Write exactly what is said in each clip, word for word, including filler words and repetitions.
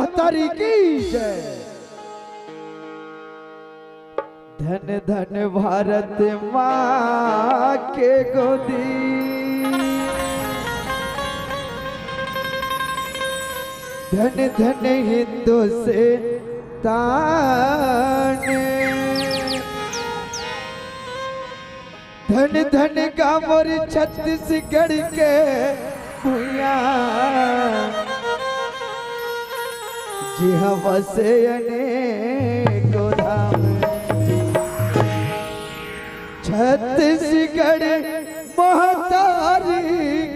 महतारी की जय। धन धन भारत माँ के गोदी, धन धन हिंदुस्तान। धन धन का मोर छत्तीसगढ़ के भुइयां, जिहां बसे अनेकों धाम। छत्तीसगढ़ महतारी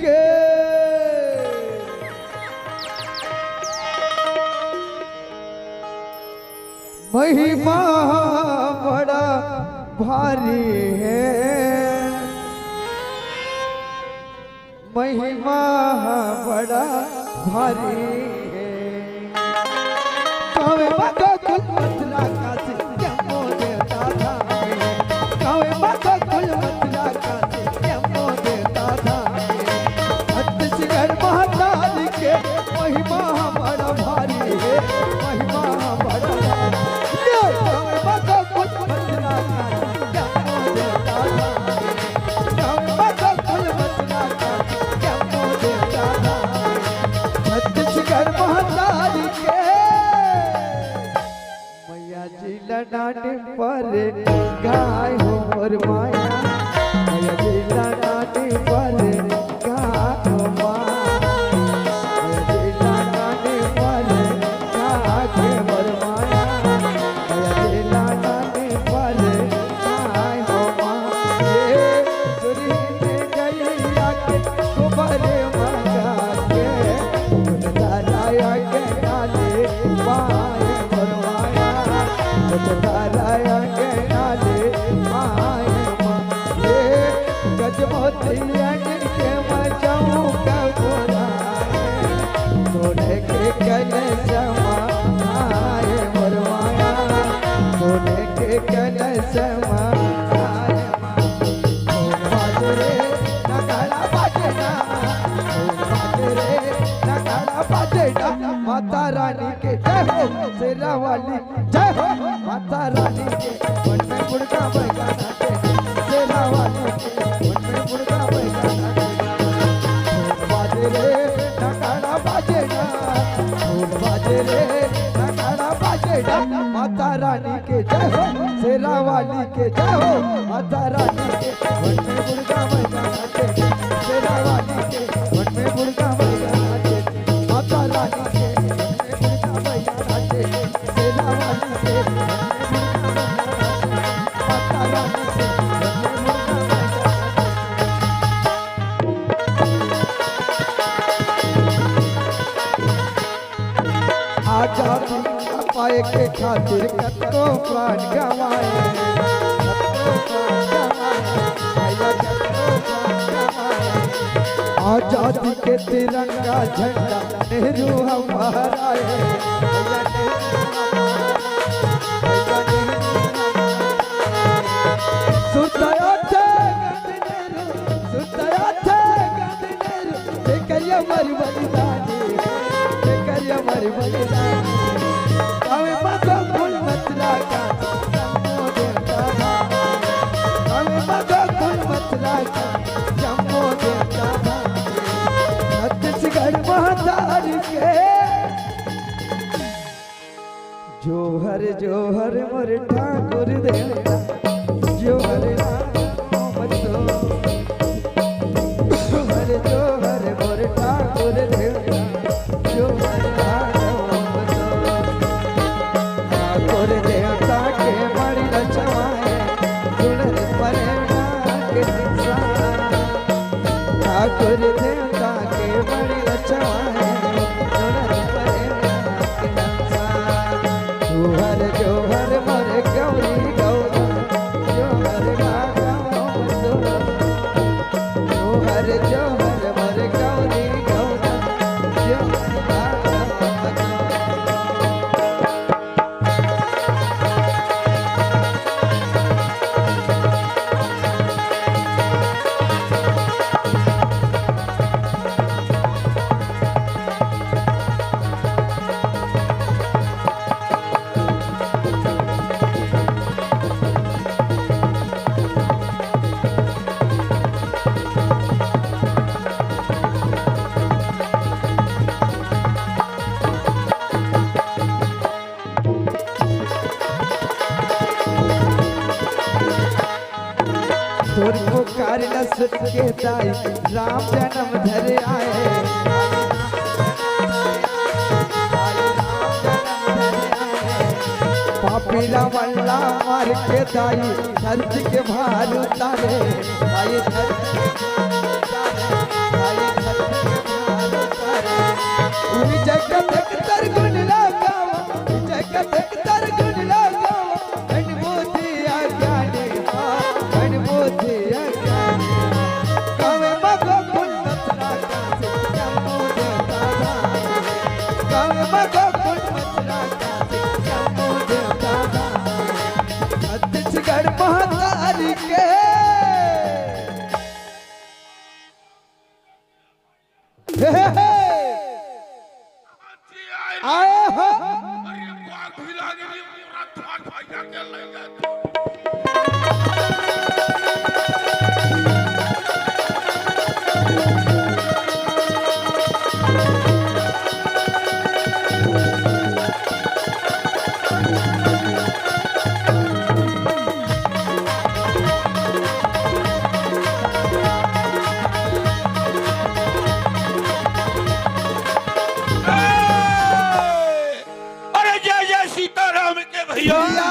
के महिमा बड़ा भारी हे, महिमा बड़ा भारी हे। गावे मा गोकुल मथुरा काशी, जम्मो देवता धाम हे। गावे मा गोकुल मथुरा काशी, जम्मो देवता धाम हे। छत्तीसगढ़ महतारी के महिमा बड़ा भारी हे, महिमा बड़ा भारी। ये गावे मा गोकुल मथुरा काशी, जम्मो देवता धाम हे। गावे मा गोकुल मथुरा काशी, जम्मो देवता धाम हे। छत्तीसगढ़ महतारी के मैया जी ला नानी पर गाय हो मोर माया, मैया जी ला नानी पर गाय हो माँ, मैया जी ला नानी पर गाय हो मोर माया, मैया जी ला नानी पर गाय हो माँ। ये सुरही में गैया के गोबर मंगा के, फूल धराया के डाले पाए मोर माया, फूल धराया के डाले पाए माँ। ये गजमोतिया के मचाऊ का बोला, सोने के कलशमा आए मोर माया, सोने के कलशमा आए माँ। ढोल बाजे रे, नगाड़ा बाजे ना। ढोल बाजे रे, नगाड़ा बाजे ना। माता रानी के जय हो, शेरा वाली जय हो। माता रानी के मन में मुर्गा बैगा नाचे, शेरा वाली के मन में मुर्गा बैगा नाचे। ढोल बाजे रे, नगाड़ा बाजे ना। ढोल बाजे रे, नगाड़ा बाजे ना। माता रानी के जय हो, शेरा वाली के जय हो, माता रानी के मन में मुर्गा बैगा नाचे, शेरा वाली के मन में मुर्गा बैगा नाचे, माता रानी के मन में मुर्गा बैगा नाचे, शेरा वाली के मन में मुर्गा बैगा नाचे, माता रानी के मन में मुर्गा बैगा नाचे। आजादी पाए के खातिर कतको प्राण गंवाए, कतको प्राण गंवाए, भैया कतको प्राण गंवाए। आजादी के तिरंगा झंडा नेहरू हम फहराए, भैया नेहरू हम फहराए, भैया नेहरू हम फहराए। सुरता आथे गांधी नेहरू, सुरता आथे गांधी नेहरू, जेकर अमर बलिदानी, जेकर अमर बलिदानी। गावे मा गोकुल मथुरा काशी, जम्मो देवता धाम। गावे मा गोकुल मथुरा काशी, जम्मो देवता धाम। छत्तीसगढ़ महतारी के जोहर जोहर मोर ठाकुर देवता, जोहर राम तो। जोहर जोहर मोर ठाकुर देवता, जोहर राम तो। ठाकुर देवता के मणि रचवाए, सुनर प्रेरणा के संसार। ठाकुर देवता के मणि रचवाए, सुनर प्रेरणा के संसार। जोहर जोहर मोर गौरी गौरा, जोहर मा तोर पुकार ल सुन के दाई राम जनम धरे आए। पापी रावण ला मार के दाई धरती के भार उतारे। दाई धरती के भार उतारे, दाई धरती के भार उतारे। विजय कथक तर गुण लगावा, विजय कथक तर गुण लगावा। धन बुद्धि अज्ञानी हा, धन बुद्धि अज्ञानी हा। गावे म गोकुल मथुरा काशी जम्बू देवता धाम। गावे म गोकुल मथुरा काशी जम्बू देवता धाम। छत्तीसगढ़ महतारी के। हे, हे, हे। आए हो। अरे, बाघ भी लागे रे, पूरा धान भैया के ले गए। अरे जय जय सीताराम के भैया। भैया।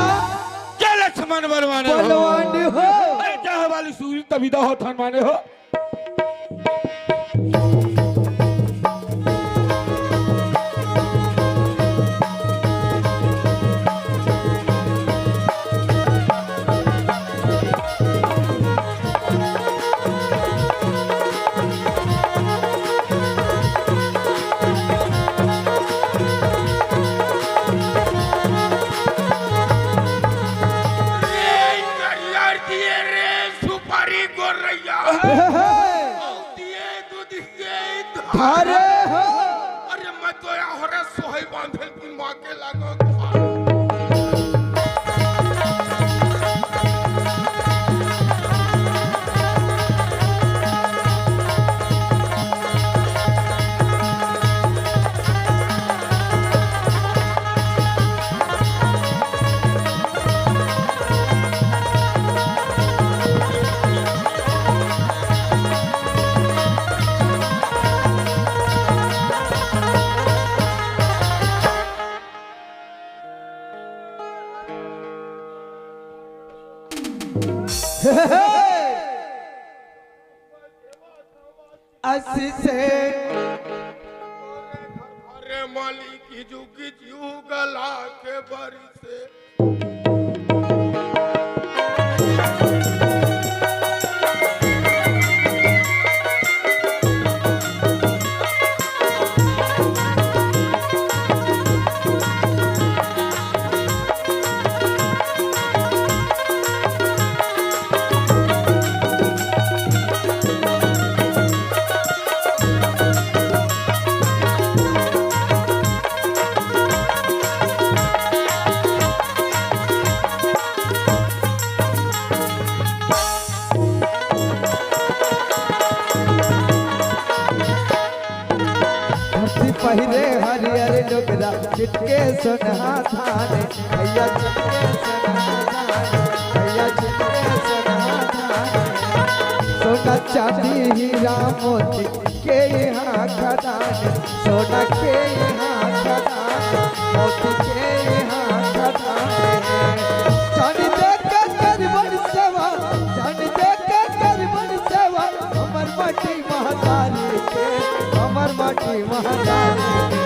जय लक्ष्मण बलवान हो। बलवान हो। अरे जय वाली सूरी तबिदा हो थनमाने हो। ए, यार दिए रे, सुपारी गोरैया। दिए दूध के धारे हो। अरे मैं तो यहाँ हो रे सोहई बांधल की माँ के लागो। आशीष है। अरे मालिक जुग जुग गला के बरिसे। धरती पहिरे हरियर डोकरा, छिटके सोनहा धान। भैया छिटके सोनहा धान, भैया छिटके सोनहा धान। सोना चांदी हीरा मोती के यहाँ खदान, सोना के यहाँ खदान, मोती के यहाँ खदान। जान दे के करबन सेवा, जान दे के करबन सेवा, हमर माटी महतारी के, हमर माटी महतारी के।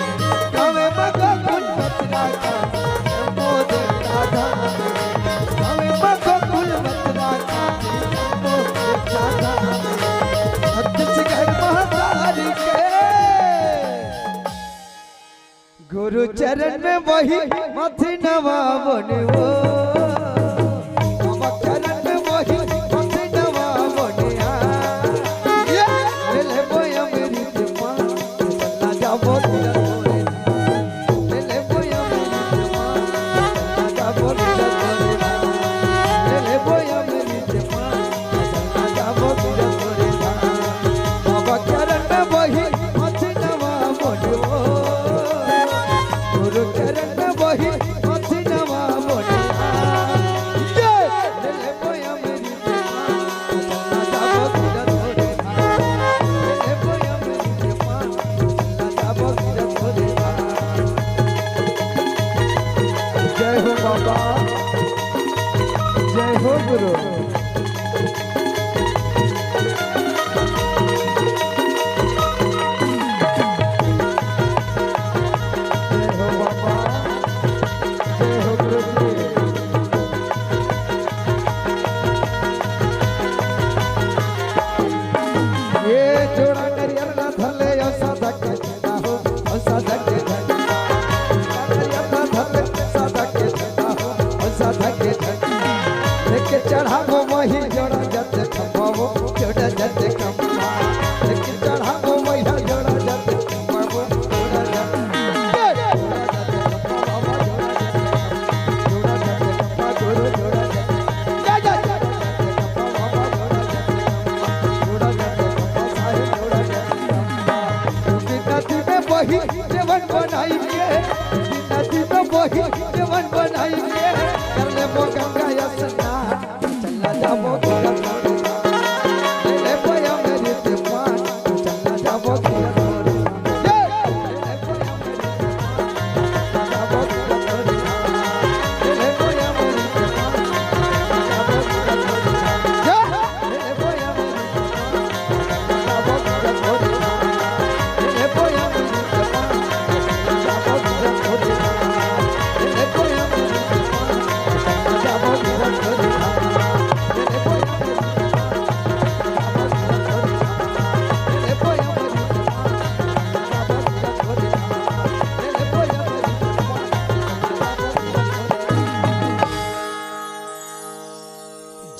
गावे म गोकुल मथुरा का, शंभो देवता धाम। गावे म गोकुल मथुरा का, शंभो देवता धाम। छत्तीसगढ़ महतारी के। गुरु चरण में वही मथनवा बने हो। बाबा चरण में वही मथनवा बने। ये ले ले बोया मेरी जमा, ना जाबो तेरा तोरे। ले ले बोया मेरी जमा, ना जाबो तेरा तोरे। ले ले बोया मेरी जमा, ना जाबो तेरा तोरे। बाबा चरण में वही मथनवा बने हो। गुरु चरण में वही मथनवा मोटिया। जय हो गुरु। जय हो बाबा। जय हो गुरु जी। ये जोड़ा नरियर ला धर ले, ऐसा धक झंडा हो, ऐसा धक झंडा। नरियर ला धर ले, ऐसा धक झंडा हो, ऐसा धक झंडा। लेके चढ़ाबो वही जोड़ा जत खंभा वो, जोड़ा जत खंभा। लेके चढ़ाबो वही जोड़ा जत खंभा वो, जोड़ा जत नदी में बही जेवन बनाई के, नदी में बही जेवन बनाई के, कर ले वो गंगा स्नान। चला जाबो गोरा गोरा, ले ले भैया मेरी दीवान। चला जाबो गोरा गोरा, ले ले भैया मेरी दीवान। चला जाबो गोरा गोरा, ले ले भैया मेरी दीवान। चला जाबो गोरा गोरा, ले ले भैया मेरी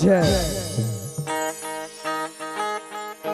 जय।